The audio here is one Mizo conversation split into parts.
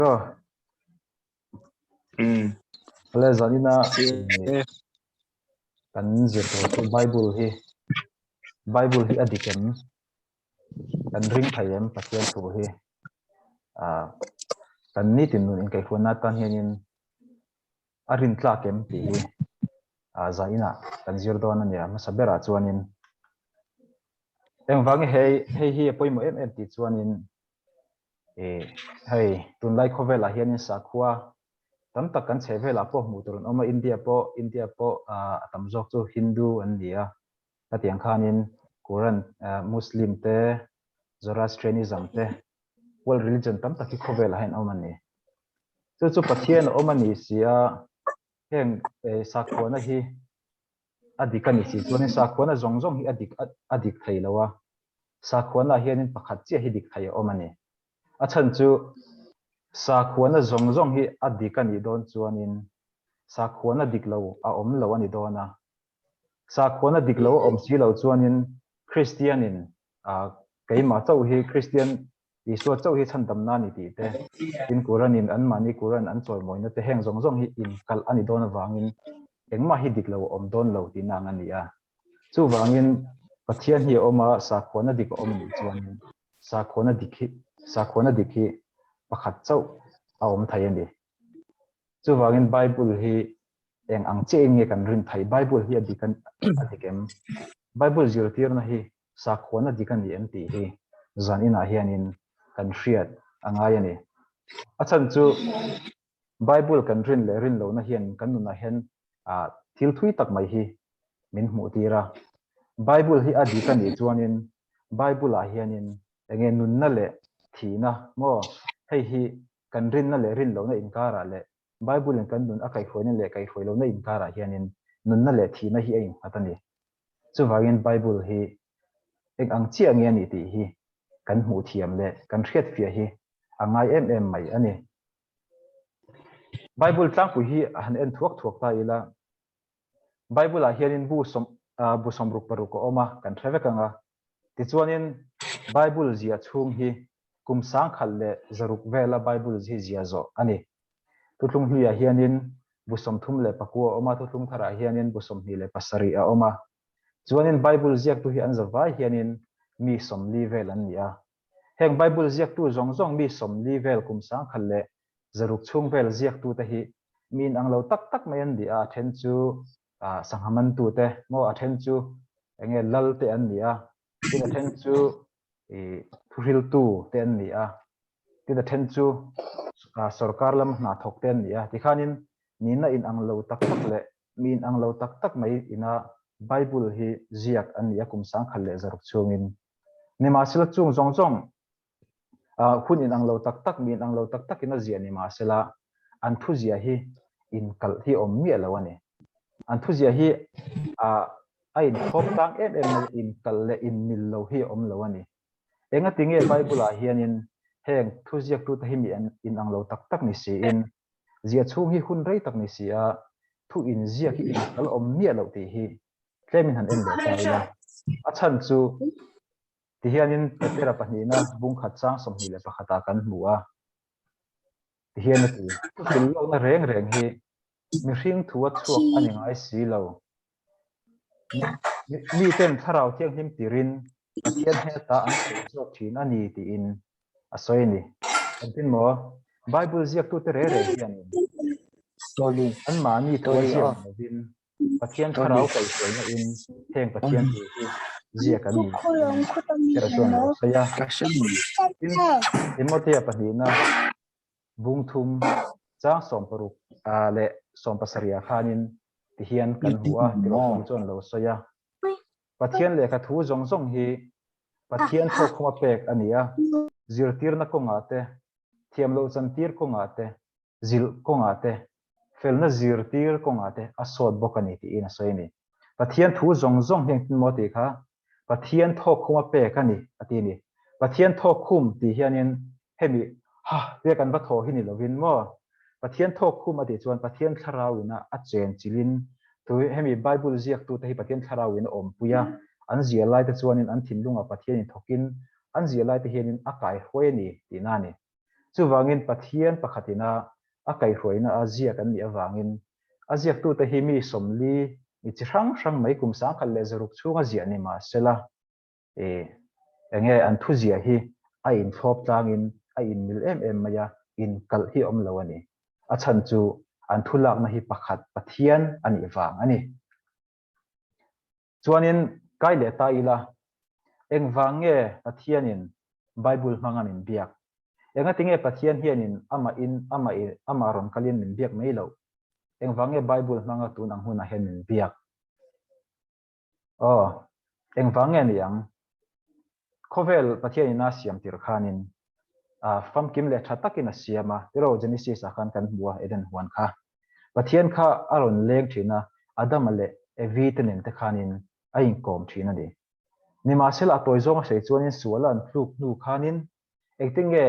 Aw. Le zanina kan zir tur chu Bible hi Bible hi a dik em? Kan ring thei em Pathian thu hi? Kan nitin nun inkaihhruaina atan hianin a rin tlak em tih hi zainah kan zir dawn a nia. Hmasa berah chuanin engvangin hei hei hi a pawimawh em em tih chuanin Ih hei tunlai khawvelah hianin sakhua tam tak kan chhe velah pawh hmuh tur an awm a, India pawh India pawh a tam zawk chu Hindu an ni a, hetiang khanin Quran Muslim te Zoroastrianism te world religion tam tak hi khawvelah hian awm a ni. Chu chu Pathian a awm a ni si a, heng sakhuana hi a dik a ni si chuanin sakhuana zawng zawng hi a dik a dik thei lo a, sakhuana ah hianin pakhat chiah hi dik thei a awm a ni. A chhan chu sakhuana zawng zawng hi a dik a nih dawn chuanin sakhuana dik lo a awm lo a ni dawn a, sakhuana dik lo a awm si lo chuanin Kristianin keimah chauh hi Kristian Isua chauh hi chhandamna a ni tih te, tin Quran-in anmahni Quran an chawimawina te heng zawng zawng hi inkalh a ni dawn avangin engmah hi dik lo a awm dawn lo tihna ang a ni a. Chuvangin Pathian hi a awm a, sakhuana dik a awm anih chuanin sakhuana dik hi sakhuana dik hi pakhat chauh a awm thei a ni. Chuvangin Bible hi eng ang chiahin nge kan rin theih? Bible hi a dik a dik em? Bible zirtirna hi Sakhuana dik a ni em tih hi zan inah hianin kan hriat a ngai a ni. A chhan chu Bible kan rin leh rin lohna hian kan nunah hian thil thui tak mai hi min hmuh tir a. Bible hi a dik a nih chuanin Bible-ah hianin enge nunna leh thihna maw hei hi kan rinna leh rin lohna inkarah leh Bible-in kan nun a kaihhruaina leh kaihhruai lohna inkarah hianin nunna leh thihna hi a innghat a ni. Chuvangin Bible hi eng ang chiah nge a nih tih hi kan hmuh thiam leh kan hriat fiah hi a ngai em em mai a ni. Bible tlangpui hi a han en thuak thuak ta ila, Bible-ah hianin bu sawm bu sawmruk paruk a awm a, kan hre vek ang a. Tichuanin Bible ziah chhung hi kum sangkhat leh zaruk vela Bible hi ziah zawh a ni. Thuthlung hluiah hianin bu 34 a awm a, thuthlung tharah hianin bu 27 a awm a. Chuanin Bible ziaktu hi an zavai hianin mi 40 vel an ni a. Heng Bible ziaktu zawng zawng mi 40 vel kum 106 chhung vel ziaktute hi mi inang lo tak tak mai an ni a, a then chu sangha mantute maw, a then chu enge lal te an ni a, tin a then chu thuhriltu te an ni a, tin a then chu sorkar lam hna thawk te an ni a. Tikhanin nihna inang lo tak tak leh mi inang lo tak tak mai ina Bible hi ziak an ni a kum 1600 chhungin. Nimahsela chung zawng zawng hun inang lo tak tak, mi inang lo tak takin a ziah nimahsela an thuzia hi inkalh hi awm miah lo a ni. An thuzia hi a inthawp tlang em em mai, inkalh leh inmil lo hi a awm lo a ni. Engati nge Bible-ah hianin heng thuziaktute hi mi inang lo tak tak ni siin, ziah chhung hi hun rei tak ni si a, thu inziak hi inkalh awm miah loh tih hi tlemin han en leh ta ila. A chhan chu Tihianin Petera pahnihna bung khat chang 21 ah kan hmu a, tihian a ti, Thil lawkna reng reng hi mihring thu a chhuak a ni ngai si lo. Miten Thlarau Thianghlim tirin Pathian heta an sawi chhuak thin a ni tiin a sawi a ni. Engtin maw? Bible ziaktute reng reng hianin anmahni thu a ziak lovin Pathian thlarau kaihhruaina in heng Pathian thu hi ziak an ni Petera chuan a lo sawi a. Tin, Timothea pahnihna bung thum chang 60 leh 70 ah khanin tihian kan hmu a, Tirhkoh chuan a lo sawi a. Pathian lehkha thu zawng zawng hi Pathian thawkkhuma pek a ni a, zirtirna kawngah te, thiamloh chantir kawngah te, zilh kawngah te, felna zirtir kawngah te a sawt bawk a ni tiin a sawi a ni. Pathian thu zawng zawng hi engtin maw tih kha Pathian thawkkhuma pek a ni a ti a ni. Pathian thawkkhum tih hianin hemi ha tia kan va thaw hi ni lovin maw Pathian thawkkhum a tih chuan Pathian thlarauin a a chen chilhin thu hemi Bible ziaktute hi Pathian thlarauin a awmpui a, an ziah laite chuanin an thinlungah Pathianin thawkin an ziah laite hianin a kaihruai a ni tihna a ni. Chuvangin Pathian pakhatin a a kaihhruaina a ziak an nih avangin a ziaktute hi mi 40 mi chi hrang hrang mai kum 1100 chhunga ziah ni mah sela e enge an thuziah hi a inthlawp tlangin a inmil em em mai a, inkalh hi a awm lo a ni. A chhan chu an thulakna hi pakhat Pathian a nih vang a ni. Chuanin kai leh ta ila, engvang nge Pathianin Bible hmanga min biak? Engatinge Pathian hianin amahin amah amah rawn kalin min biak mai loh? Engvang nge Bible hmanga tun ang hunah hian min biak? Aw, engvang nge ni ang? Khawvel Pathianin a siam tir khanin famkim leh tha takin a siam a, tiraw Genesis ah khan kan hmu a Eden huan kha. Pathian kha a rawn leng thin a, Adama leh Evi te nen te khanin a inkawm thin a ni. Nimahsela a tawi zawng a sawi chuanin suala an tluk hnu khanin engtin nge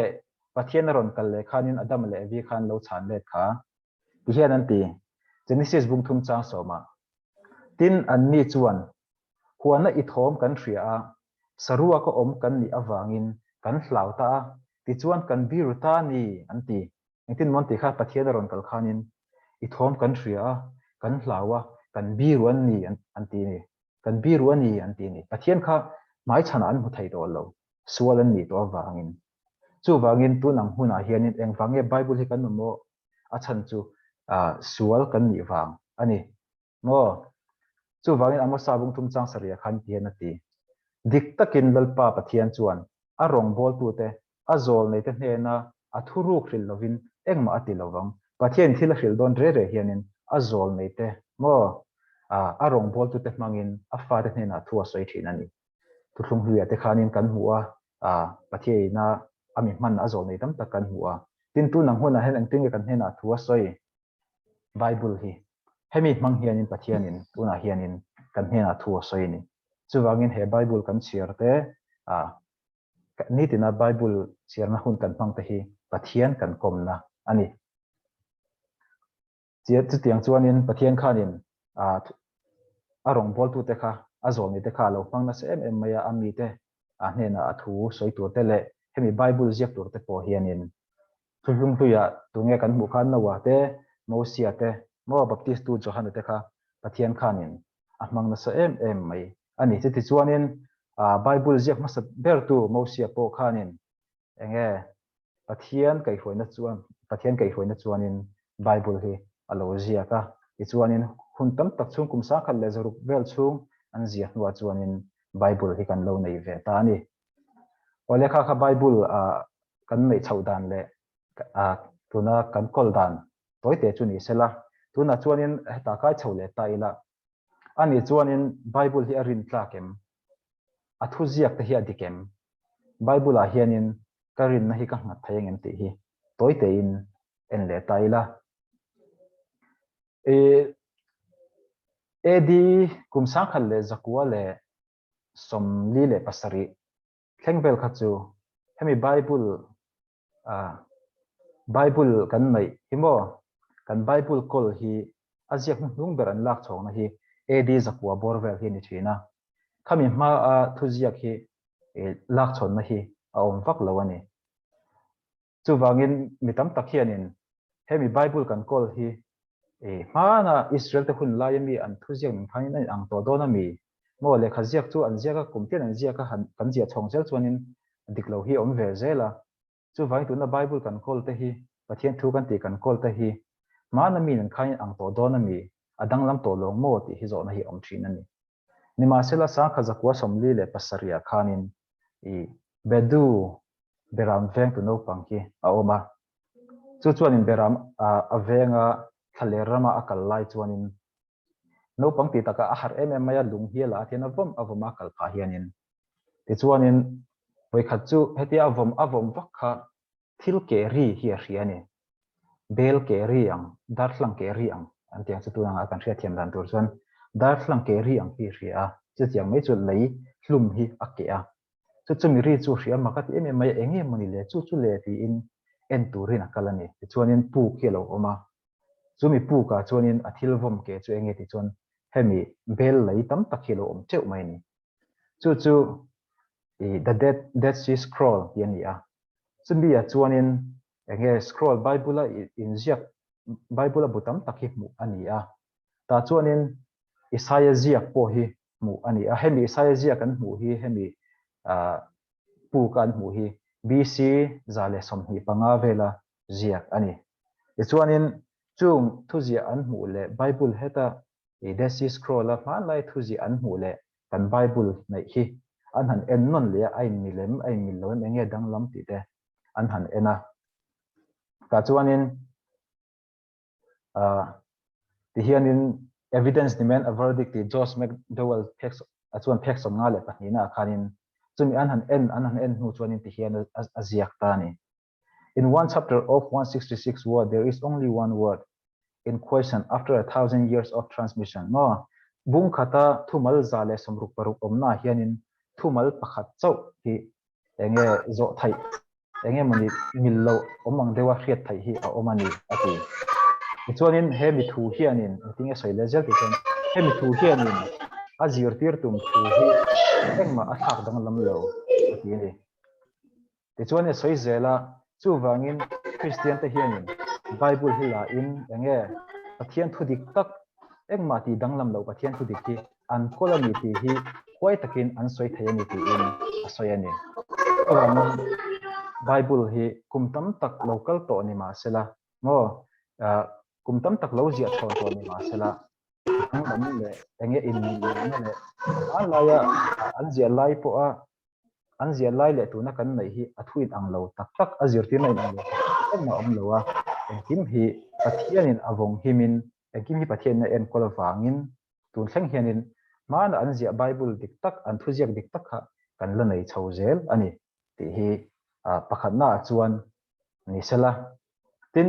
Pathian a rawn kal leh khanin Adama leh Evi khan lo chhan let kha? Ti hian an ti, Genesis bung thum chang sawmah. Tin, anni chuan, Huana i thawm kan hria a, saruaka awm kan nih avangin kan hlau ta a, tichuan kan biru ta a ni, an ti. Engtin maw an ti kha, Pathian a rawn kal khanin i thawm kan hria a, kan hlau a, kan biru an ni, an ti a ni. Kan biru a ni, an ti a ni. Pathian kha hmaichhanah an hmu thei tawh lo, sual an nih tawh avangin. Chuvangin tun ang hunah hianin engvang nge Bible hi kan mamawh? A chhan chu sual kan nih vang a ni. Maw? Chuvangin Amosa bung thum chang sarih ah khan ti hian a ti, Dik takin Lalpa Pathian chuan a rawngbawltute, a zawlneite hnena a thuruk hrilh lovin engmah a ti lovang. Pathian thil a hrilh dawn re re hianin a zawlneite, maw? A rawngbawltute hmangin a fate hnenah thu a sawi thin a ni. Thuthlung hluiah te khanin kan hmu a, Pathiaina a mi hman a zawlnei tam tak kan hmu a. Tin, tun ang hunah hian engtin nge kan hnenah thu a sawi? Bible hi hemi hmang hianin Pathianin tunah hianin kan hnenah thu a sawi a ni. Chuvangin he Bible kan chhiar te, nitina Bible chhiarna hun kan hmang te hi Pathian kan kawmna a ni. Chutiang chuanin Pathian khanin a rawngbawltute kha, a zawlnite kha a lo hmang nasa em em mai a, a mite a hnenah a thu sawi tur te leh hemi Bible ziak tur te pawh hianin Thuhlung hluiah tunge kan hmuh khan Noah te, Mosia te, maw Baptistu Johana te kha Pathian khanin a hmang nasa em em mai a ni. Chutichuanin Bible ziak hmasa bertu Mosia pawh khanin enge Pathian kaihhruaina chuan Pathian kaihhruaina chuanin Bible hi a lo ziak a. Tichuanin hun tam tak chhung kum 1100 vel chhung an ziah hnuah chuanin Bible hi kan lo nei ve ta a ni. Aw lehkha kha Bible kan neih chhoh dan leh tuna kan kawl dan tawite chu ni sela, tunah chuanin heta kai chho leh ta ila, ani chuanin Bible hi a rin tlak em? A thu ziak te hi a dik em? Bible ah hianin ka rinna hi ka nghat thei angem tih hi tawitein en leh ta ila. AD kum 1147 thleng vel kha chu hemi Bible Bible kan neih hi maw kan Bible kawl hi a ziak hnuhnung ber an lak chhawkna hi AD 900 bawr vel hi a ni thin a, khami hma a thuziak hi lak chhawnna hi a awm vak lo a ni. Chuvangin mi tam tak hianin hemi Bible kan kawl hi hmana Israel te hun laia mi an thuziak nen khanin a inang tawh dawn a mi? Maw lehkha ziak chu an ziak a, kum tian an ziak a, han kan ziah chhawng zel chuanin dik lo hi a awm ve zel a. Chuvangin tuna Bible kan kawl te hi, Pathian thu kan tih kan kawl te hi hmana mi nen khanin ang tawh dawn a mi? A danglam tawh lawng maw tih hi zawhna hi a awm thin a ni. Nimahsela 1947 ah khanin i Bedu Beram vengtu naupang hi a awm a. Chu chuanin Beram a venga thlaler rama a kal lai chuanin naupang tih takah a harh em em mai a, lung hial ah hian a vawm a vawm a kal phah hianin. Tichuanin vawikhat chu hetia a vawm a vawm vak kha Thil ke ri hi a hria a ni. Bel ke ri ang, darthlang ke ri ang an tih ang chu tunanga kan hriatthiam dan tur chuan darthlang ke ri ang hi a hria a, chutiang mai chu lei hlum hi a keh a. Chu chumi ri chu a hria mak a ti em em mai a, eng nge mawni le, chu chu le tiin en turin a kal a ni. Tichuanin puk hi a lo awm a, chumi pukah chuanin a thil vawm ke chu eng nge tih chuan hemi bel lei tam tak hi a lo awm teuh mai a ni. Chu chu The Dead Sea Scroll tih a ni a. Chumi ah chuanin. Enge scroll Bible a inziak Bible a bu tam tak hi hmuh a ni a. Tah chuanin Isaia ziak pawh hi hmuh a ni a. Hemi Isaia ziak an hmuh hi hemi puk a an hmuh hi BC 125 vela ziak a ni. Tichuanin chung thuziah an hmuh leh Bible heta i Dead Sea Scroll a hmanlai thuziah an hmuh leh kan Bible neih hi an han en nawn leh a, a inmil em, a inmil lo em, eng nge danglam tih te an han en a. Tah chuanin ah tihianin evidence demand a verdict tih Josh McDowell phek a chuan phek 52 na ah khanin chumi an han en an han en hnu chuanin tihian a ziak ta a ni. In one chapter of 166 word there is only one word in question after 1000 years of transmission maw bung khata thumal 166 awmna ah hianin thumal pakhat chauh hi enge zawh theih enge mawni mil loh awm ang deuha hriat theih hi a awm a ni a ti. Tichuanin he mi thu hianin engtin nge sawi leh zel tih chuan he mi thu hianin a zirtir tum thu hi engmah a thlak danglam lo a ti a ni. Tichuan i sawi zel a, chuvangin Kristian te hianin Bible hi la in enge Pathian thu dik tak engmah tih danglam loh Pathian thu dik hi an kawl a ni tih hi huai takin an sawi thei a ni tiin a sawi a ni. Chuvangin Bible hi kum tam tak lo kal tawh ni mahsela maw kum tam tak lo ziah chhawn tawh ni mahsela danglam leh enge inmilna leh hmanlaia an ziah lai pawha An ziah lai leh tuna kan neih hi a thu in ang lo tak tak, a zirtirna in ang lo tak tak engmah a awm lo a, engkim hi Pathianin a vawng himin, engkim hi Pathianin a enkawl avangin tun thleng hianin hmana an ziah Bible dik tak, an thuziak dik tak kha kan la nei chho zel a ni tih hi pakhatnaah chuan ni sela. Tin,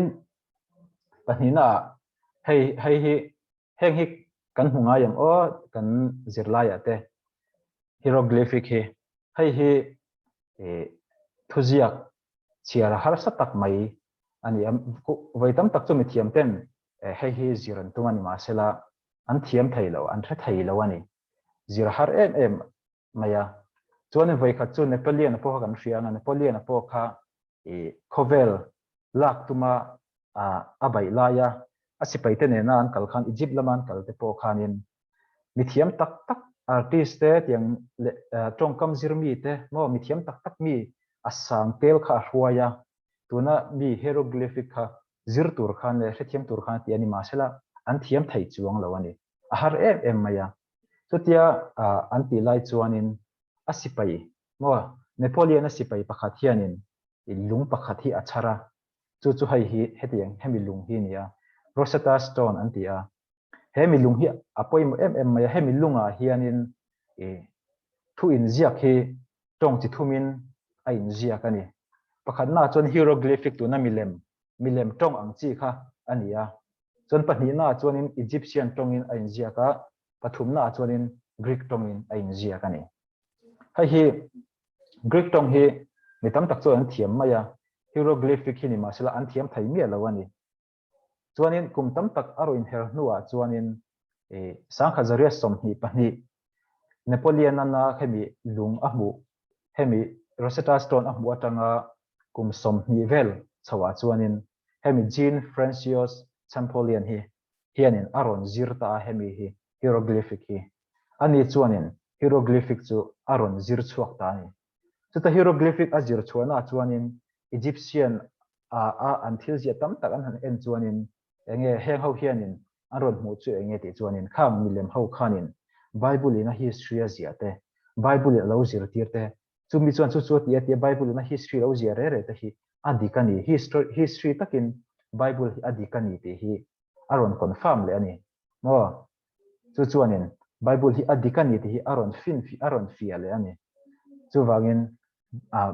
pahnihnaah hei hei hi Heng hi kan hmu ngai ang aw kan zirlaiah te hieroglyphic hi hei hi thuziak chhiar harsa tak mai a ni a, vawi tam tak chu mithiam ten hei hi zir an tum a ni mahsela an thiam thei lo, an hre thei lo a ni, zir har em em mai a. Chuanin vawi khat chu Napoleon-a pawh kha kan hria ang a, Napoleon-a pawh kha khawvel lak tuma a baih laia a sipaite nena an kal khan Egypt lama an kal te pawh khanin mithiam tak tak artist te tiang leh tawngkam zir mi te maw mithiam tak tak mi a sang tel kha a hruai a, tuna mi hieroglyphic kha zir tur khan leh hrethiam tur khan a ti a ni mahsela an thiam thei chuang lo a ni. A har em em mai a. Chutia an tih lai chuanin a sipai maw Napoleon-a sipai pakhat hianin lung pakhat hi a chhar a, chu chu hei hi hetiang hemi lung hi a ni a, Rosetta Stone an ti a. He mi lung hi a pawimawh em em mai a, hemi lungah hianin thu inziak hi tawng chi thumin a inziak a ni. Pakhatnaah chuan hieroglyphic tuna milem, milem tawng ang chi kha a ni a. Chuan pahnihnaah chuanin Egyptian tawngin a inziak a, pathumnaah chuanin Greek tawngin a inziak a ni. Hei hi Greek tawng hi mi tam tak chuan an thiam mai a, hieroglyphic hi ni mahsela an thiam thei miah lo a ni. Chuanin kum tam tak a rawn inher hnuah chuanin 1922 Napoleon-ana hemi lung a hmuh, hemi Rosetta Stone a hmuh atanga kum 20 vel chhoah chuanin hemi Jean Francois Champollion hi hianin a rawn zir ta a hemi hi hieroglyphic hi. Ani chuanin hieroglyphic chu a rawn zir chhuak ta a ni. Chuta hieroglyphic a zir chhuahnaah chuanin Egyptian a a an thil ziah tam tak an han en chuanin enge heng ho hianin an rawn hmuh chu enge tih chuanin khang milem ho khanin Bible in a history a ziah te, Bible in a lo zirtir te, chumi chuan chu chu a ti a tia Bible in a history lo ziah re re te hi a dik a ni, history takin Bible hi a dik a ni tih hi a rawn confirm leh a ni. Maw? Chu chuanin Bible hi a dik a ni tih hi a rawn fin a rawn fiah leh a ni. Chuvangin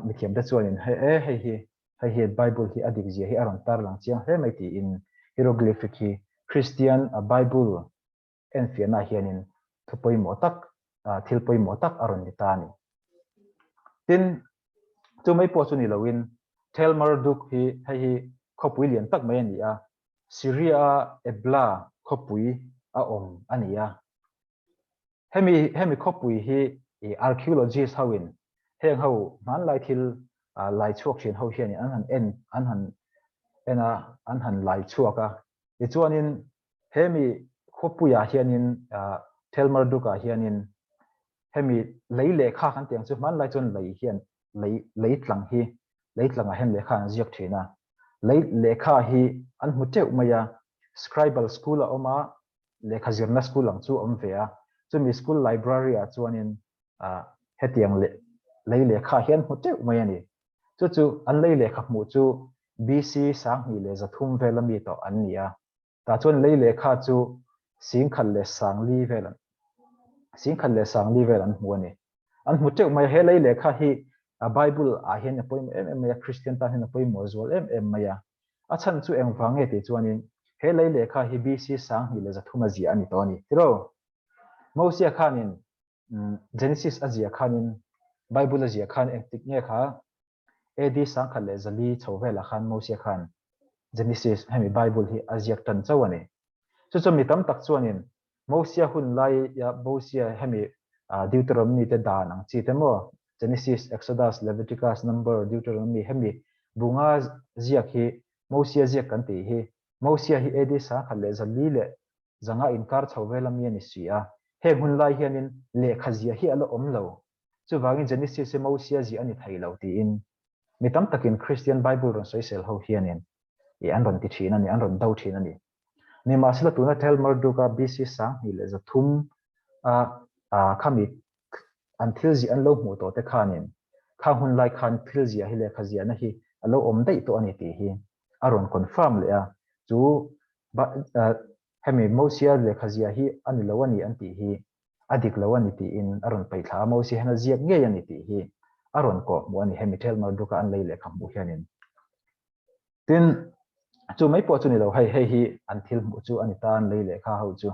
mithiamte chuanin hei e hei hi hei hi Bible hi a dik zia hi a rawn tarlang chiang hle mai tiin hieroglyphic hi Christian Bible enfiahnaah hianin thu pawimawh tak thil pawimawh tak a rawn ni ta a ni. Tin, chu mai pawh chu ni loin Tel Marduk hi hei hi khawpui lian tak mai a ni a, Syria-a Ebla khawpui a awm a ni a. Hemi hemi khawpui hi i archaeologist hoin heng ho hmanlai thil lai chhuak thin ho hianin an han en an han. en a, an han lai chhuak a. Tichuanin hemi khawpuiah hianin Tel Marduk-ah hianin hemi lei lehkha kan tih ang chu hmanlai chuan lei hian lei lei tlang hi lei tlangah hian lehkha an ziak thin a. Lei lehkha hi an hmu teuh mai a, scribal school a awm a, lehkha zirna school ang chu a awm ve a. Chumi school library-ah chuanin hetiang lei lehkha hi an hmu teuh mai a ni. Chu chu an lei lehkha hmuh chu BC 2300 vel a mi tawh an ni a. Tah chuan lei lehkha chu 10,040 vel an 10,040 vel an hmu a ni. An hmu teuh mai a, he lei lehkha hi Bible ah hian a pawimawh em em mai a, Kristian tan hian a pawimawh zual em em mai a. A chhan chu engvang nge tih chuanin he lei lehkha hi BC 2300 a ziah a ni tawh a ni. Tiraw? Mosia khanin Genesis a ziah khanin Bible a ziah khan engtik nge kha AD 1400 chho velah khan Mosia khan Genesis hemi Bible hi a ziak tan chauh a ni. Chu chu mi tam tak chuanin Mosia hun laia Mosia hemi Deuteronomy te dan ang chi te maw Genesis, Exodus, Leviticus, Number, Deuteronomy hemi bunga ziak hi Mosia ziak kan tih hi Mosia hi AD 1400 leh zanga inkar chho vel ami a ni si a. Heng hun lai hianin lehkha zia hi a la awm lo. Chuvangin Genesis hi Mosia ziah a ni thei lo tiin mi tam takin Kristian Bible rawn sawisel ho hianin ih an rawn ti thin a ni, an rawn do thin a ni. Nimahsela tuna Tel Marduk-a BC 2300 a khami an thil ziah an lo hmuh tawh te khanin khang hun lai khan thil ziah hi lehkha ziahna hi a lo awm daih tawh a ni tih hi a rawn confirm leh a. Chu hemi Mosia lehkha ziah hi a ni lo a ni an tih hi a dik lo a ni tiin a rawn paih thla a, Mosia hian a ziak ngei a ni tih hi a rawn kawh hmuh a ni hemi Tel Marduk-a an lei lehkha hmuh hianin. Tin, chu mai pawh chu ni lo hei, hei hi an thil hmuh chu a ni ta an lei lehkha ho chu.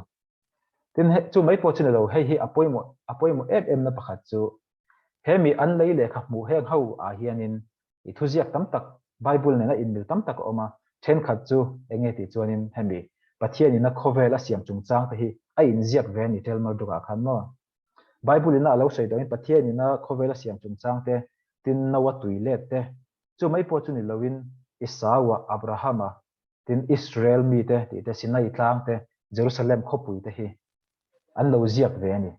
Tin, chu mai pawh chu ni lo hei hi a pawimawh a pawimawh em em na pakhat chu hemi an lei lehkha hmuh heng ho ah hianin I thuziak tam tak Bible nena inmil tam tak a awm a, thenkhat chu eng nge tih chuanin hemi Pathian ina khawvel a siam chungchang te hi a inziak ve a ni Tel Marduk-ah khan maw? Bible ina a lo sawi dawhin Pathian ina khawvel a siam chungchang te, tin Noah tui let te, chu mai pawh chu ni loin Esau-a, Abraham-a, tin Israel mite tih te, Sinai tlang te, Jerusalem khawpui te hi an lo ziak ve a ni.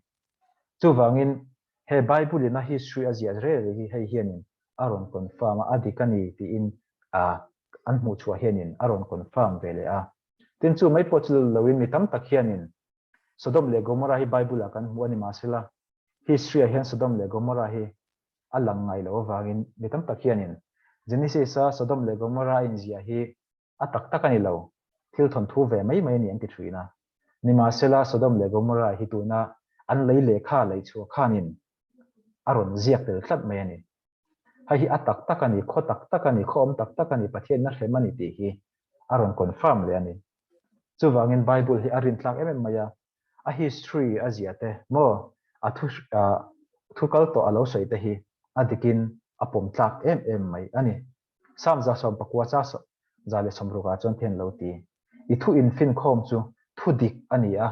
Chuvangin he Bible ina history a ziah rel rih hi hei hianin a rawn confirm a, a dik a ni tiin an hmuh chhuah hianin a rawn confirm ve leh a. Tin chu mai pawh chu loin mi tam tak hianin Sodom leh Gomorrah hi Bible ah kan hmu a ni mahsela history ah hian Sodom leh Gomorrah hi a lang ngai loh avangin mi tam tak hianin Genesis a Sodom leh Gomorrah a inziah hi a tak tak a ni lo, thil thawnthu ve mai mai a ni an ti thin a. Nimahsela Sodom leh Gomorrah hi tuna an lei lehkha lei chhuah khanin a rawn ziak tel tlat mai a ni. Hei hi a tak tak a ni, khaw tak tak a ni, khaw awm tak tak a ni, Pathian a hrem a ni tih hi a rawn confirm leh a ni. Chuvangin Bible hi a rintlak em em mai a, a history a ziah te maw, a thu thu kal tawh a lo sawi te hi a dikin a pawm tlak em em mai a ni. Psalm 19 cha 160 ah chuan thian lo ti. I thu infinkhawm chu thu dik a ni a,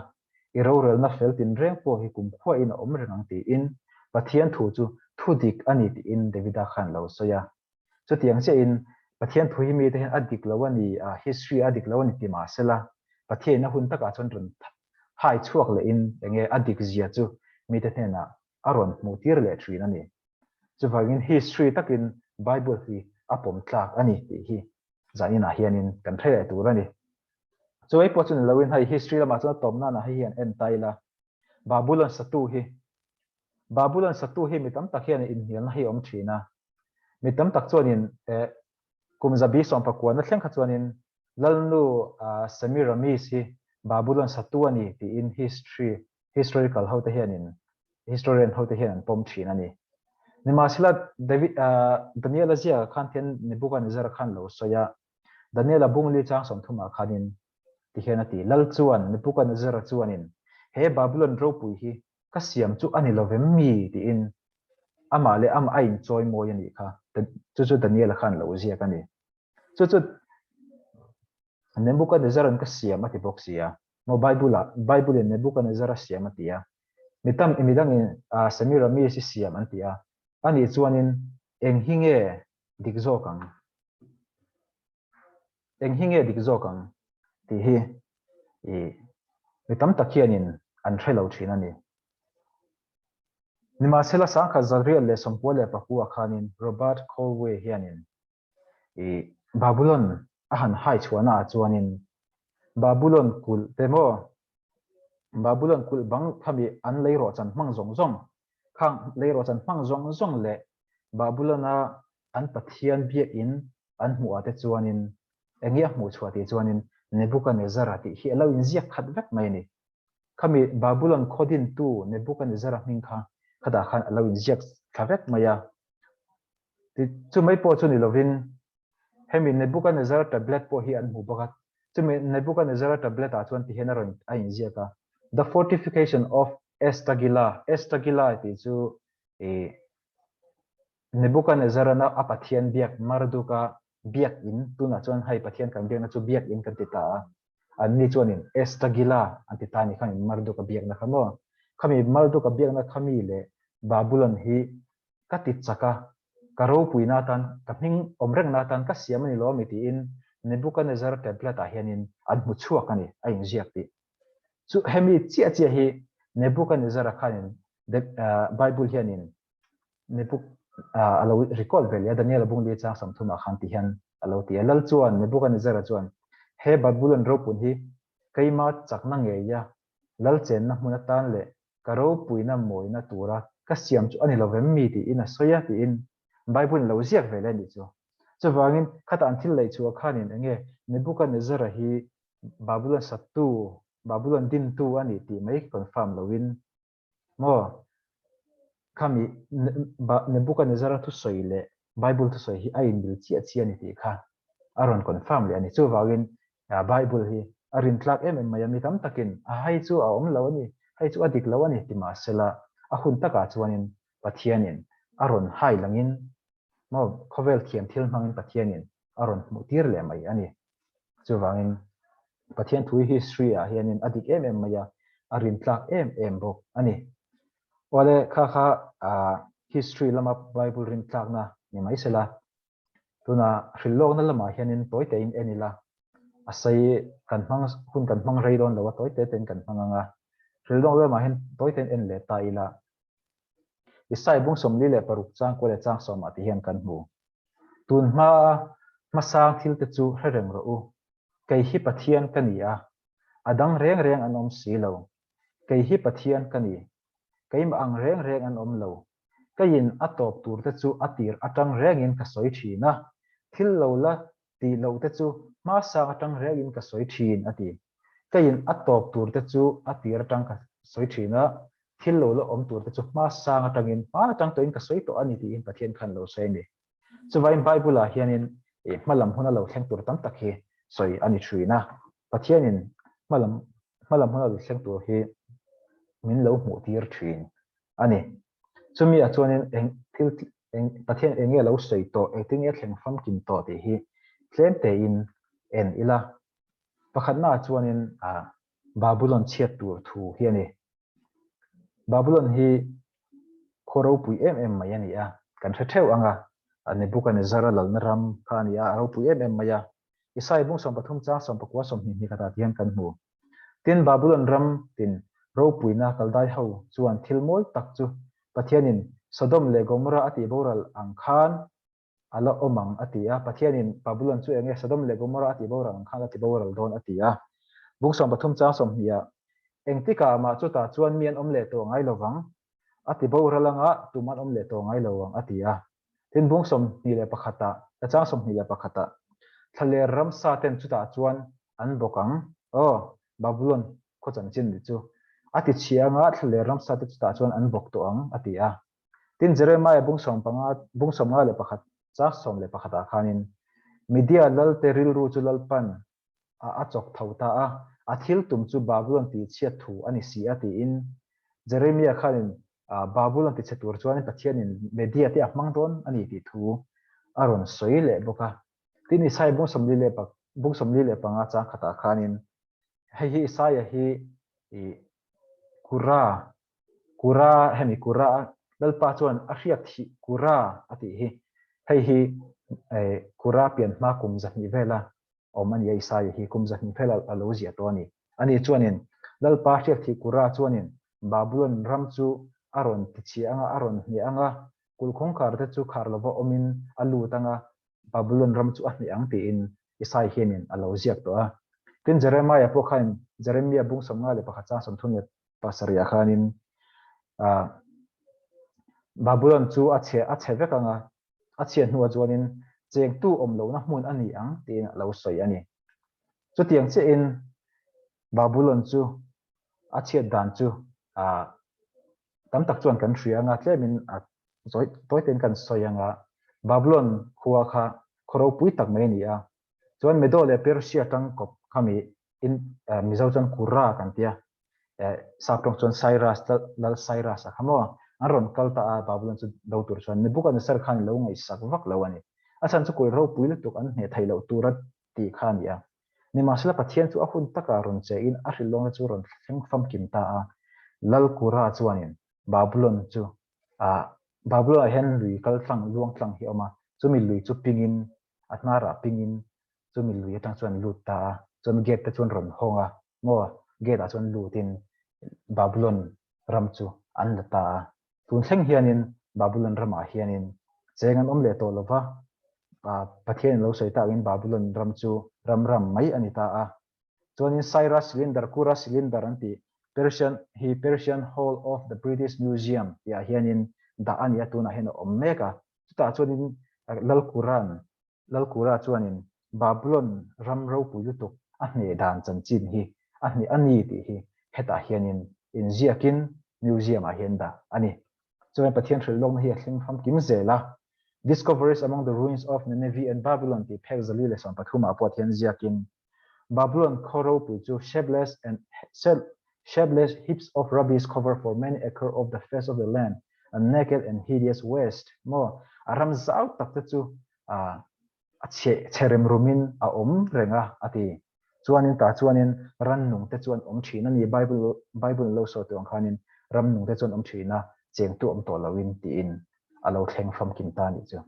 i rorelna fel tinreng pawh hi kumkhuain a awm reng ang tiin Pathian thu chu thu dik a ni tiin Davida khan lo sawi a. Chutiang chiahin Pathian thu hi mite hian a dik lo a ni, a history a dik lo a ni ti mah sela, Pathianin a hun takah chuan rawn hai chhuak lehin enge a dik zia chu mite hnenah a rawn hmuh tir leh thin a ni. Chuvangin history takin Bible hi a pawm tlak a ni tih hi zaninah hianin kan hre leh tur a ni. Chu ei pawh chu ni loin hei history lamah chuan a tawp nana hei hian en ta ila Babylon satu hi Babylon satu hi mi tam tak hian inhnialna hi a awm thin a. Mi tam tak chuanin eh kum zabi sawmpakuana thleng kha chuanin Lalnu Semiramis hi Babylon satu a ni tiin history historical hote hianin historian hote hian an pawm thin a ni. Nimahsela David Daniela ziakah khan thian Nebuchadnezzar khan lo sawi a, Daniela bungli chang sawmthumah khanin ti hian a ti, Lal chuan Nebuchadnezzar chuanin he Babylon ropui hi ka siam chu a ni lovem mi tiin amah leh amah a inchawi mawi a nih kha, chu chu Daniela khan lo ziak a ni. Chu chu Nebuchadnezzar an ka siam a ti bawk si a. Maw Bible ah Bible in Nebuchadnezzar a siam a ti a. Mi tam mi dangin Semiramis i siam an ti a. Anih chuanin eng hi nge dik zawk ang? Eng hi nge dik zawk ang tih hi i mi tam tak hianin an hre lo thin a ni. Nimahsela sangkhat zariat leh sawmpua leh pakua khanin Robert Colway hianin i Babulon a han hai chhuahna ah chuanin Babulon kulh te maw Babulon kulh bang khami an leirawhchan hmang zawng zawng khang leirawhchan hmang zawng zawng leh Babulon-a an Pathian biakin an hmuh ah te chuanin eng nge a hmuh chhuah tih chuanin Nebukanezzar-a tih hi a lo inziak khat vek mai a ni. Khami Babulon khaw dintu Nebukanezzar-a hming kha khatah khan a lo inziak thla vek mai a. Ti chumai pawh chu ni lovin hemi Nebukanezzar tablet pawh hi an hmu bawk a. Chumi Nebukanezzar tablet ah chuan ti hian a rawn a inziak a, The fortification of Estagila, Estagila tih chu ih Nebukanezzar-a a pathian biak Marduk-a biak in, tunah chuan hei pathian kan biakna chu biak in kan ti ta a, anni chuanin Estagila an ti ta a ni khami Marduk-a biakna kha maw? Khami Marduk-a biakna khami leh Babulon hi ka ti chak a, ka ropuina atan, ka hming awm rengna atan ka siam a ni lo ami tiin Nebukanezzar tablet-ah hianin an hmu chhuak a ni, a inziak tih. Chu hemi chiah chiah hi Nebukanezzar-a khanin Bible hianin Nebuk a lo record ve leh a, Daniel-a bung li chang sawmthumah khan ti hian a lo ti a. Lal chuan Nebukanezzar-a chuan he Babulon ropun hi keima chakna ngeia lal chenna hmun atan leh ka ropuina mawina tura ka siam chu a ni lo vem mi tiin a sawi a tiin Bible-in a lo ziak ve leh a nih chu. Chuvangin khatah an thil lei chhuah khanin enge Nebukanezzar-a hi Babulon sattu, Babulon dintu a ni tih mai confirm loin Maw? Khami Nebukanezzar-a thusawi leh Bible thusawi hi a inmil chiah chiah a ni tih kha a rawn confirm leh a ni. Chuvangin Bible hi a rintlak em em mai a, mi tam takin a hei chu a awm lo a ni, hei chu a dik lo a ni ti mahsela a hun takah chuanin Pathianin a rawn hai langin maw khawvel thiam thil hmangin Pathianin a rawn hmuh tir leh mai a ni. Chuvangin Pathian thu hi history ah hianin a dik em em mai a, a rintlak em em bawk a ni. Awle kha kha history lama Bible rintlakna ni mai sela, tuna hrilhlawkna lamah hianin tawi tein en ila, a sei kan hmang hun kan hmang rei dawn lo a, tawi te tein kan hmang ang a, hrilhlawkna lamah hian tawi tein en leh ta ila, Isai bung 46 chang kual leh chang sawmah ti hian kan hmu. Tun hmaa hmasang thil te chu hre reng rawh u. Kei hi Pathian ka ni a, a dang reng reng an awm si lo. Kei hi Pathian ka ni, keimah ang reng reng an awm lo. Keiin a tawp tur te chu a tir atang rengin ka sawi thin a, thil lo la tih loh te chu hmasang atang rengin ka sawi thin, a ti. Keiin a tawp tur te chu a tir atang ka sawi thin a, thil lo la awm tur te chu hmasang atangin, hma atang tawhin ka sawi tawh a ni tiin Pathian khan lo sawi a ni. Chuvain Bible ah hianin hmalam huna lo thleng tur tam tak hi sawi a ni thin a, Pathianin hmalam hmalam huna lo thleng tur hi min lo hmuh tir thin a ni. Chumi ah chuanin eng thil eng Pathian eng nge lo sawi tawh, engtin nge thleng famkim tawh tih hi tlem tein en ila. Pakhatna ah chuanin Babulon chhiat tur thu hi a ni. Babulon hi khaw ropui em em mai a ni a, kan hre theuh ang a, Nebukanezzar-a lalna ram kha a ni a, a ropui em em mai a. Isaiah bung 13 chang 19 22 khatah ti hian kan hmu. Tin, Babulon ram tin ropuina Kaldai ho chuan thil mawi tak chu Pathianin Sodom leh Gomorrah a tih boral ang khan a la awm ang a ti a. Pathianin Babulon chu eng nge Sodom leh Gomorrah a tih boral ang khan a ti boral dawn a ti a. Bung 13 chang 20 ah, Engtikah mah chutah chuan mi an awm leh tawh ngai lo vang, a ti boral anga tum an awm leh tawh ngai lo ang a ti a. Tin bung 21 ah, chang 21 ah, Thlaler ramsa ten chutah chuan an bawk ang, aw, Babulon khaw chanchin ni chu, a ti chhia anga thlaler ramsa te chutah chuan an bawk tawh ang a ti a. Tin, Jeremiah bung sawmpanga, bung 51, chang 11 ah khanin, Media lalte rilru chu Lalpan a a chawk tho ta a, a thil tum chu Babulon tihchhiat thu a ni si a tiin Jeremiah khanin Babulon tichhe tur chuanin Pathianin Media te a hmang dawn a ni tih thu a rawn sawi leh bawk a. Tin, Isaiah bung sawmli leh bung 45 chang khatah khanin hei hi Isaiah hi ih Kura Kura, hemi Kura a Lalpa chuan a hriat thih Kura a tih hi. Hei hi Kura pian hma kum 200 vela. awm a ni a, Isaia hi kum 200 vel a lo ziah tawh a ni. Ani chuanin Lalpa hriakthih Kura chuanin Babulon ram chu a rawn tichhia anga, a rawn hneh anga, kulh kawngkhar te chu khar lova awmin a lut anga, Babulon ram chu a hneh ang tiin Isai hianin a lo ziak tawh a. Tin, Jeremiah pawh khain Jeremia bung 51 chang 37 ah khanin Babulon chu a chhe a chhe vek anga, a chhiat hnuah chuanin chengtu awm lohna hmun a ni ang tiin a lo sawi a ni. Chutiang chiahin Babulon chu a chhiat dan chu tam tak chuan kan hria anga tlemin a zawi tawi tein kan sawi anga Babulon khua kha khaw ropui tak mai a ni a, chuan Medo leh Persia tangkawp khami in Mizo chuan Kura kan tia sap tawng chuan Cyrus lal Cyrus a kha maw an rawn kal ta a Babulon chu do tur chuan Nebuchadnezzar khan lo ngaihsak vak lo a ni. A chhan chu kul ropui lutuk an hneh theih loh tura tih kha a ni a. Nimahsela Pathian chu a hun takah rawn che in a hrilhlawngna chu rawn thleng famkim ta a. Lal Kura chuanin Babulon chu ah Babulon ah hian lui kal tlang luang tlang hi a awm a, chumi lui chu pingin a hnarah pingin chumi lui atang chuan lut ta a, chuan gate te chuan rawn hawng a, maw gate ah chuan lutin Babulon ram chu an la ta a. Tun thleng hianin Babulon ramah hianin cheng an awm leh tawh lova, Pathian in lo sawi takin Babulon ram chu ram ram mai a ni ta a. Chuanin Cyrus Cylinder, Kura Cylinder an tih Persian hi Persian Hall of the British Museum tihah hianin dah a ni a, tunah hian a awm mek a. Chutah chuanin Lal Kura'n Lal Kura chuanin Babulon ram ropui lutuk a hneh dan chanchin hi a hneh a ni tih hi hetah hianin inziakin museum-ah hian dah a ni. Chuan Pathian hrilh lawkna hi a thleng famkim zel a. Discoveries Among the Ruins of Nineveh and Babylon tih phek 413 ah pawh thian ziakin Babylon khaw ropui chu shapeless and shapeless heaps of rubbish cover for many acre of the face of the land, a naked and hideous waste maw a ram zau tak te chu a chhe chhe rem rumin a awm reng a a ti. Chuanin tah chuanin rannung te chu an awm thin a ni Bible Bible lo sawi tawh ang khanin ramnung te chu an awm thin a chengtu awm tawh loin tiin a lo thleng famkim ta a nih chu.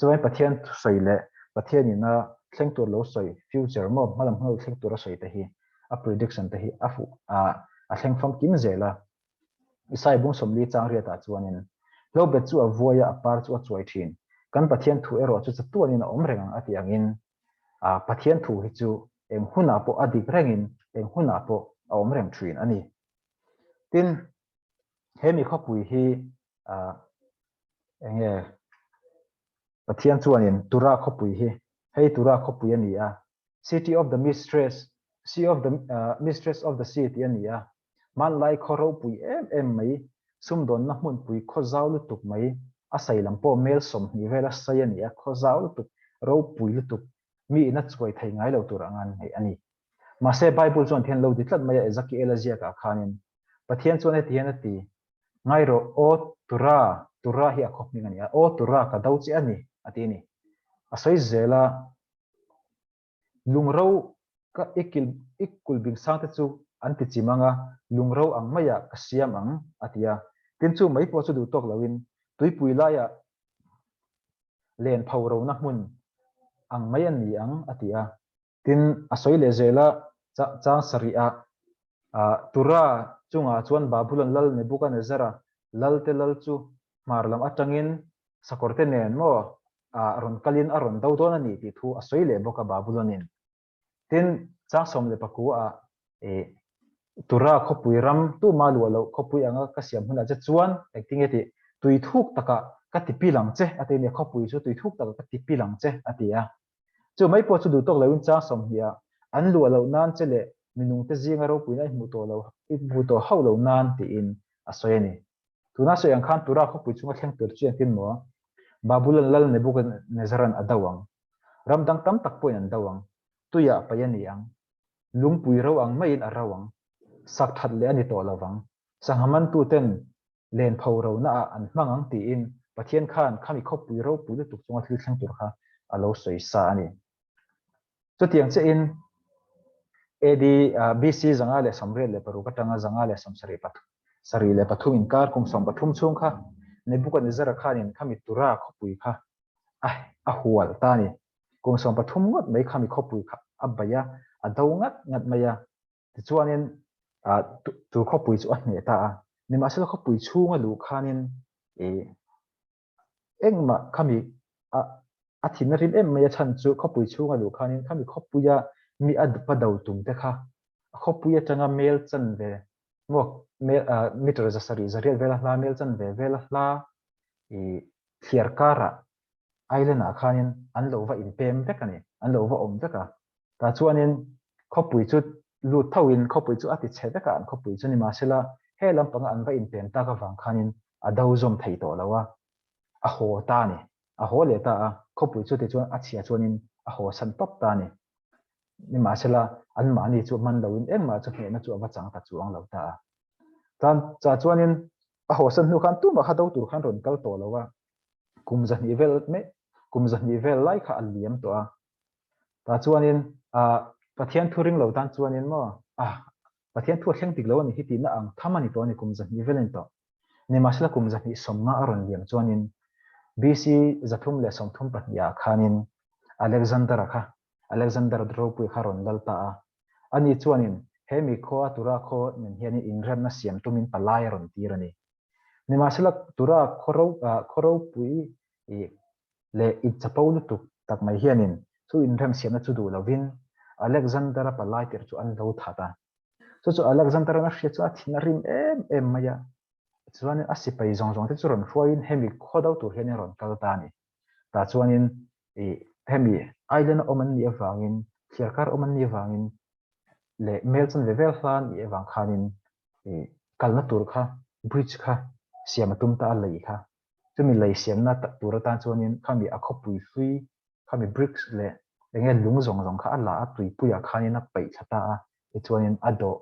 Chuan Pathian thusawi leh Pathian ina thleng tur lo sawi future maw hmalam hma lo thleng tur a sawi te hi a prediction te hi a fuh a a thleng famkim zel a. Isai bung 40 chang riatah chuanin Hlobet chu a vuai a, a par chu a chuai thin. Kan Pathian thu erawh chu chatuanin a awm reng ang a tih angin a Pathian thu hi chu eng hunah pawh a dik rengin eng hunah pawh a awm reng thin a ni. Tin, he mi khawpui hi enge Pathian chuanin Tura khawpui hi hei Tura khawpui a ni a, City of the Mistress, Sea of the Mistress of the Sea tih a ni a, hmanlai khaw ropui em em mai, sumdawnna hmunpui khaw zau lutuk mai, a sai lam pawh mel 20 vela sai a ni a, khaw zau lutuk, ropui lutuk, mi ina chuai thei ngai lo tur anga an ngaih a ni. Mahse Bible chuan thian lo ti tlat mai a Ezekiel a ziakah khanin Pathian chuan heti hian a ti, Ngai rawh, aw Tura, Tura hi a khaw hming a ni a, aw Tura ka do che a ni, a ti a ni. A sawi zel a, Lungro ka i kil i kulhbing sang te chu an ti chim ang a, lungro ang maiah ka siam ang, a ti a. Tin chu mai pawh chu duh tawk loin tuipui laiah len pho rona hmun ang mai a ni ang, a ti a. Tin, a sawi leh zel a, chang sarih ah, Tura chungah chuan Babulon lal Nebuchadnezzar-a lalte lal chu hmar lam atangin sakawrte nen maw rawn kalin a rawn do dawn a ni tih thu a sawi leh bawk a Babulonin. Tin, chang 19 ah, Tura khawpui ram tuma luah loh khawpui anga ka siam hunah che chuan engtinge tih tui thuk takah ka ti pil ang che a ti a nia, khawpui chu tui thuk takah ka ti pil ang che a ti a. Chu mai pawh chu duh tawk loin chang 20 ah an luah loh nan che leh minungte zinga ropuina i hmuh tawh lo i hmuh tawh hauh lo nan tiin a sawi a ni. Tuna sawi ang khan Tura khawpui chunga thleng tur chu engtin maw Babulon lal Nebuchadnezzar-a'n a do ang? Ram dang tam tak pawhin an do ang. Tuiah paih a ni ang. Lungpui ro ang maiin a ro ang. Sak that leh a ni tawh lo vang. Sangha mantuten len pho rona ah an hmang ang tiin Pathian khan khami khawpui ropui lutuk chunga thil thleng tur kha a lo sawi sa a ni. Chutiang chiahin AD BC 586 atanga 573 inkar kum 13 chhung kha Nebuchadnezzar-a khanin khami Tura khawpui kha a hual ta a ni. Kum 13 ngawt mai khami khawpui kha. a bei a, a do ngat ngat mai a. Tichuanin chu khawpui chu a hneh ta a. Nimahsela khawpui chhunga luh khanin engmah khami a a thin a rim em mai a chhan chu khawpui chhunga luh khanin khami khawpuia mi a va do tum te kha a khawpui atanga mel chanve maw mel meter zasarih zariat vela hla mel chanve vela hla ih thliar karah island ah khanin an lo va inpem vek a ni an lo va awm vek a tah chuanin khawpui chu lut thoin khawpui chu a ti chhe vek a an khawpui chu nimahsela he lampanga an va inpem tak avang khanin a do zawm thei tawh lo a a haw ta a ni a haw leh ta a khawpui chu tichuan a chhia chuanin a haw san tawp ta a ni nimahsela anmahni chu hman loin engmah chu hnehna chu a va chang ta chuang lo ta a tan cha chuanin a haw san hnu khan tumah kha do tur khan rawn kal tawh lo a kum zahnih vel mai kum zahnih vel lai kha a liam tawh a tah chuanin ah Pathian thu ring lo tan chuanin maw ah Pathian thu a thleng dik lo a ni hi tihna ang tham a ni tawh a ni kum zahnih vel a ni tawh nimahsela kum zahnih sawmnga a rawn liam chuanin BC 332 ah khanin Alexander-a kha Alexander ropui kha rawn lal ta a ani chuanin he mi khua Tura khaw nen hianin inremna siam tumin palai a rawn tir a ni. Nimahsela Tura khaw ropui leh inchapo lutuk tak mai hianin chu inremsiamna chu duh lovin Alexander-a palai tir chu an lo that a. Chu chu Alexander-a'n a hriat chuan a thin a rim em em mai a. Tichuanin a sipai zawng zawng te chu rawn hruaiin hemi khaw do tur hianin a rawn kal ta a ni. Tah chuanin hemi island a awm an nih avangin, thliarkar awm an nih avangin leh mel chanve vel hla an nih avang khanin kalna tur kha bridge kha siam a tum ta a lei kha chumi lei siamna tur atan chuanin khami a khawpui hlui khami bricks leh enge lung zawng zawng kha a la a tuipuiah khanin a paih thla ta a tichuanin a dawh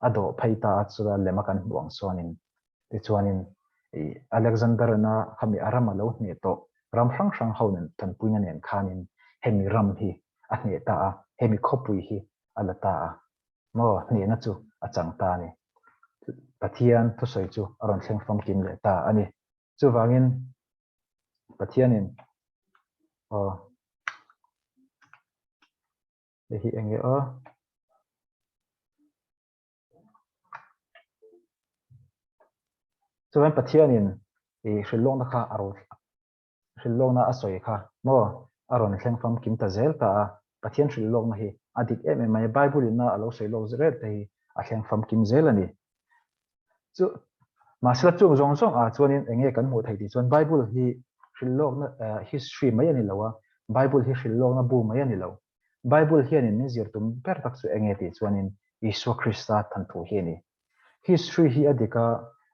a dawh phei ta a chula lem a kan hmuh ang chuanin tichuanin Alexander-a khami a ram a lo hneh tawh ram hrang hrang ho nen tanpuina nen khanin hemi ram hi a hneh ta a hemi khawpui hi a la ta a. Maw hnehna chu a chang ta a ni. Pathian thusawi chu a rawn thleng famkim leh ta a ni. Chuvangin Pathianin aw hei hi eng nge aw Chuvangin Pathianin i hrilhlawkna kha a rawn hrilhlawkna a sawi kha maw a rawn thleng famkim ta zel ta a, Pathian hrilhlawkna hi a dik em em mai a, Bible in a lo sawi lawk rel te hi a thleng famkim zel a ni. Chu mahsela chung zawng zawng ah chuanin eng nge kan hmuh theih tih chuan Bible hi hrilhlawkna history mai a ni lo a, Bible hi hrilhlawkna bu mai a ni lo. Bible hianin min zir tum ber tak chu eng nge tih chuanin Isua Krista thanthu hi a ni. History hi a dik a,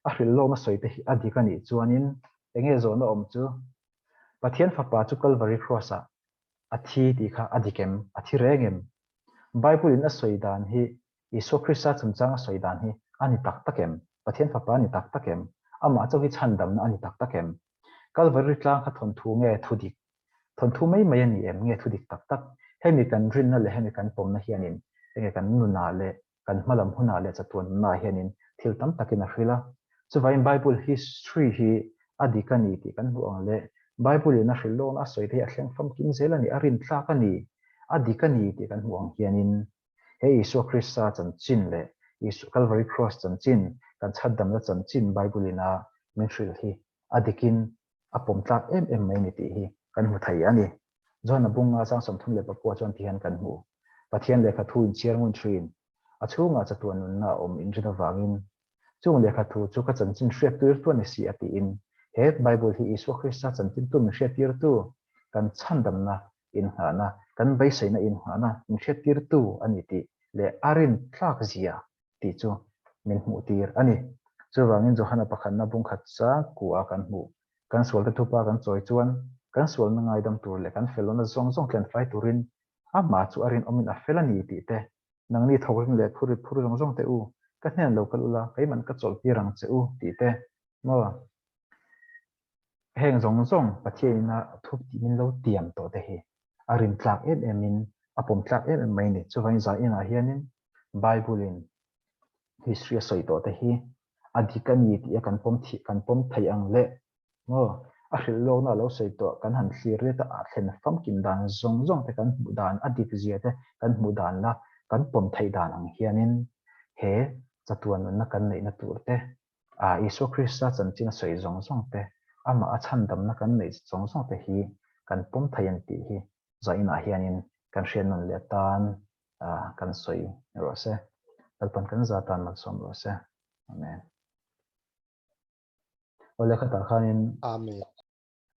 a hrilhlawkna sawi te hi a dik a nih chuanin enge zawhna awm chu? Pathian fapa chu Calvary Cross ah a thi tih kha a dik em? A thi reng em? Bible in a sawi dan hi Isua Krista chungchang a sawi dan hi a ni tak tak em? Pathian fapa a ni tak tak em? Amah chauh hi chhandamna a ni tak tak em? Calvary tlang kha thawnthu nge thu dik? Thawnthu mai mai a ni em nge thu dik tak tak? Hemi kan rinna leh hemi kan pawmna hianin enge kan nunah leh kan hmalam hunah leh chatuan nunah hianin thil tam takin a hrilh a. Chuvangin Bible history hi a dik a ni tih kan hmuh ang leh Bible in a hrilh lawkna a sawi te hi a thleng famkim zel a ni, a rintlak a ni, a dik a ni tih kan hmuh ang hianin he Isua Krista chanchin leh Isua Calvary Cross chanchin, kan chhatdamna chanchin Bible in a min hrilh hi a dikin a pawmtlak em em mai a ni tih hi kan hmu thei a ni. John-a bunga chang 34 chuan ti hian kan hmu. Pathian lehkha thu inchhiar ngun thin. A chhungah chatuan nunna a awm inrin avangin chung lehkha thu chu ka chanchin hriattirtu a ni si a tiin he Bible hi Isua Krista chanchintu min hriattirtu, kan chhandamna inngahna, kan beiseina inngahna min hriattirtu a ni tih leh a rintlak zia tih chu min hmuhtir a ni. Chuvangin Johana pakhatna bungkhat chang kua kan hmuh. Kan sualte thupa kan chawi chuan kan sualna ngaidam tur leh kan felawna zawng zawng tlenfai turin amah chu a rinawmin a fel a ni tih te, nangni thawkring leh phur rit phur zawng zawng te u, ka hnen lo kal ula, keiman ka chawlhtir ang che u tih te maw? Heng zawng zawng Pathianina thup tih min lo tiam tawh te hi a rintlak em emin a pawmtlak em em mai a ni. Chuvangin zainah hianin Bible-in history a sawi tawh te hi a dik a ni tih a kan pawm thih kan pawm theih ang leh maw? A hrilh lawkna a lo sawi tawh kan han thlir let a, a thlen famkim dan zawng zawng te kan hmuh dan, a dik zia te kan hmuh dan la kan pawm theih dan ang hianin he chatuan nunna kan neihna tur te, Isua Krista chanchin a sawi zawng zawng te, amah a chhandamna kan neih zawng zawng te hi kan pawm thei a ni tih hi zainah hianin kan hriat nawn leh atan kan sawi rawh se. Lalpan kan za tan malsawm rawh se. Amen. Awle khatah khanin Amen.